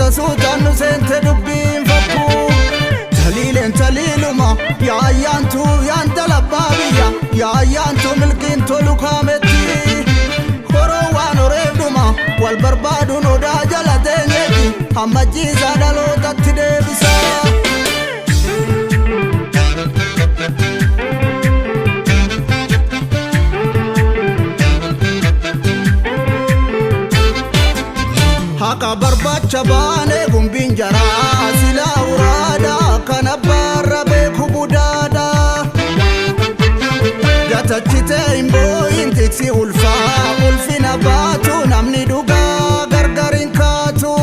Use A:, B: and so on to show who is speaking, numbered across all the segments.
A: Suuta suutaan nu seente dubbiin fakkuu. Taliileen taliiluma yaayyaantu yaanta labbaa biyya yaayyaantu milkiin tolu kaametti. Horoo waan horeef dhuma wal barbaaduun odaa jala teenyeeti hammachiisaa dhalootatti deebisa. Haqa barbaacha baanee gumbiin jaraa silaa uraada kan abbaarra beeku budaadha. Gatachitee hin boo'in tiksi ulfaa ulfina baatu namni dhugaa gargar hin kaatu.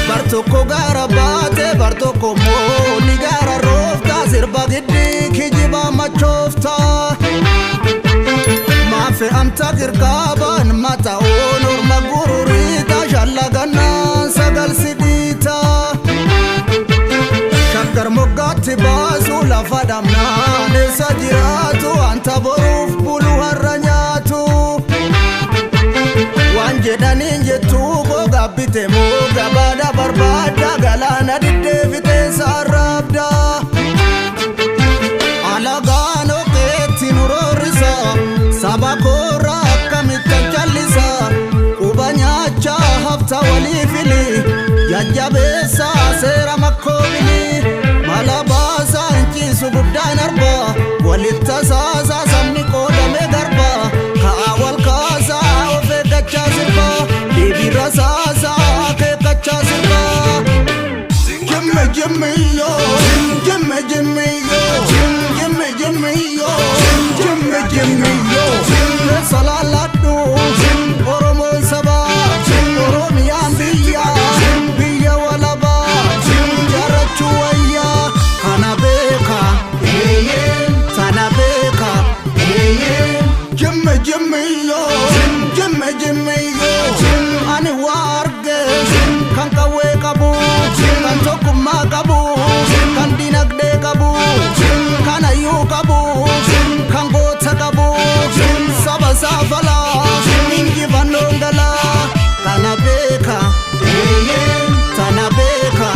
A: Bar tokko gaara baate, bar tokko immoo ni gaara roofta, sirba giddii kijibaa machoofta. Maafe amta kirkaaban mata'oon orma gururiita shallagannaan sagal sidhiita. Shaggar moggaatti baasu lafa dhabnaan eessa jiraatu wanta boruuf bulu har'a nyaatu. Waan jedhaniin jettuu koo gaabbite moo gabaadha barbaadda galaana diddeefiteensa arraabda. Alagaan okeetti nu roorrisa, saba koorra akkamittan callisa, quba nyaachaa hafta walii fili, jajjabeessa seera makkoobili, mala baasaa hin ciisu guddaan arba, walitti tasaasaa sabni qoodame garba, ka'a wal kaasaa of eeggachaa sirba, deebiirra saasaa akeekkachaa sirba. Jimmy Jimmy yo, Jimmy Jimmy yo, Jimmy Jimmy yo, Jimmy Jimmy yo. Salaaladhu Oromoon saba, Oromiyaan biyya, biyya walabaa, jaarrachuu wayyaa. Kana beeka, tana beeka. Jimmy Jimmy yo, Jimmy Jimmy yo. Ani waa arge kan qawwee qabu, kan tokkummaa qabu, kan dinagdee qabu, kan hayyuu qabu, kan goota qabu, saba saafalaa, injifannoon galaa. Kana beeka, tana beeka.